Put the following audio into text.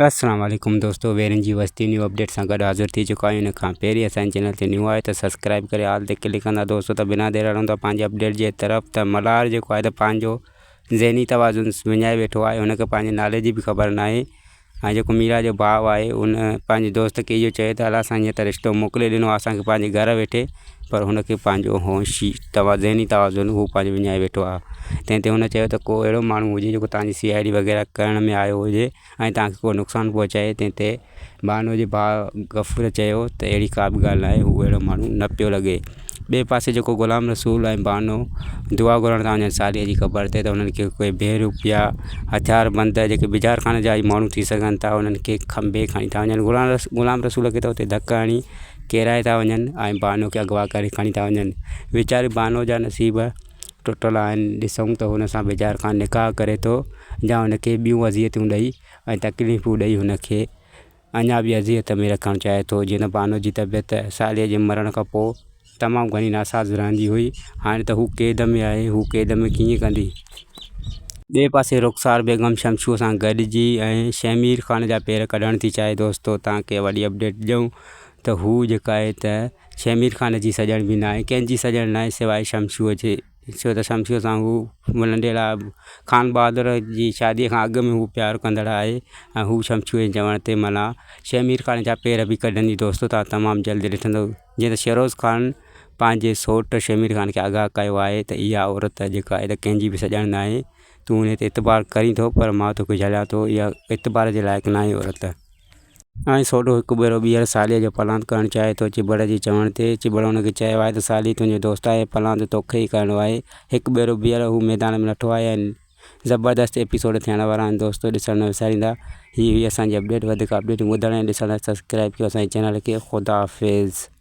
السلام عليڪم دوستو ويرين جي وستي نيو اپڊيٽ سان گڏ حاضر ٿي چڪا آهيون ان کان پهرين اسان جي چينل تي نيو آهي ته سبسڪرائب ڪري آل تي ڪلڪ ڪندا دوستو ته بنا دير هلون ٿا پنهنجي اپڊيٽ جي طرف ته ملهار جيڪو آهي ته پنهنجو ذهني توازن وڃائي ويٺو آهي هن کي پنهنجي نالي جي به خبر ناهي ۽ جيڪو ميرا جو ڀاء آهي ان پنهنجي دوست کي اهو چيو ته الله سائين ائين ته رشتو موڪلي ڏنو آهي اسان کي پنهنجي گهر ويٺي پر هن کي پنهنجو هوش ذهني توازن هو پنهنجو وڃائي ويٺو آهي تنهن تي هن چيو ته ڪو اهڙو ماڻهو هجي جيڪو توهان جي سي I D وغيره ڪرڻ ۾ آيو هجي ۽ توهان کي ڪو نقصان پهچائي تنهن تي بانو جي ڀاء غفور چيو ته اهڙي ڪا به ڳالهه ناهي هو اهڙو ماڻهو نه پيو لڳي ٻئي پاسي جيڪو غلام رسول ۽ بانو دعا گهرڻ ٿا وڃن صالح جي قبر تي ته انهن کي ڪوئي بي روپيا هٿيار بند جيڪي بجار خانه جا ئي ماڻهو ٿي سگهن ٿا انهن کي کنڀي کڻي ٿا وڃن غلام رسول کي ته اتي ڌڪ هڻي ڪيرائي ٿا وڃن ۽ بانو کي اغوا ڪري کڻي ٿا وڃن ويچاري بانو جا نصيب ٽٽل آهن ڏسون ته هن سان بجار خان نڪاح ڪري ٿو يا هن کي ٻيون اذيتون ڏئي ۽ تڪليفون ڏئي هن کي اڃا به اذيت ۾ رکڻ چاهي ٿو جيئن ته بانو جي طبيعت صالح جي مرڻ کان پوء تمام گهڻي ناساز رهندي هئي هاڻي ته هو قيد ۾ آهي هو قيد ۾ ڪيئن ڪندي. ٻئي پاسي رخسار بيگم شمشو سان گڏجي ۽ شهمير خان جا پير ڪڍڻ ٿي چاهي دوستو توهان کي وڏي اپڊيٽ ڏيون ته هو جيڪا آهي ته شهمير خان جي سڄڻ به ناهي ڪنهن جي سڄڻ ناهي سواء شمشو جي ڇو ته شمشو سان هو ننڍيڙا خان بهادر جي شادي کان اڳ ۾ هو پيار ڪندڙ آهي ۽ هو شمشو جي چوڻ تي معنيٰ شهمير خان جا پير به ڪڍندي دوستو توهان تمام جلد ڏسندو جيئن ته شهروز خان پنهنجي سوٽ شهمير خان کي آگاهه ڪيو آهي ته اها عورت جيڪا آهي ته ڪنهن جي به سڄڻ ناهي تون ان تي اعتبار ڪرين ٿو پر مان توکي جهليان ٿو اها اعتبار جي لائق ناهي عورت. ۽ سوڍو هڪ ڀيرو ٻيهر صالح جو پلاند ڪرڻ چاهي ٿو چٻڙ جي چوڻ تي چٻڙ هن کي چيو آهي ته صالح تنهنجو دوست آهي پلاند توکي ئي ڪرڻو آهي هڪ ڀيرو ٻيهر هو ميدان ۾ لٿو آهي ۽ زبردست ايپيسوڊ ٿيڻ وارا آهن دوستو ڏسڻ نه وساريندا هي هئي اسان جي اپڊيٽ وڌيڪ اپڊيٽ ٻڌڻ ۽ ڏسڻ لاء سبسڪرائب ڪيو اسان جي چينل کي خدا حافظ.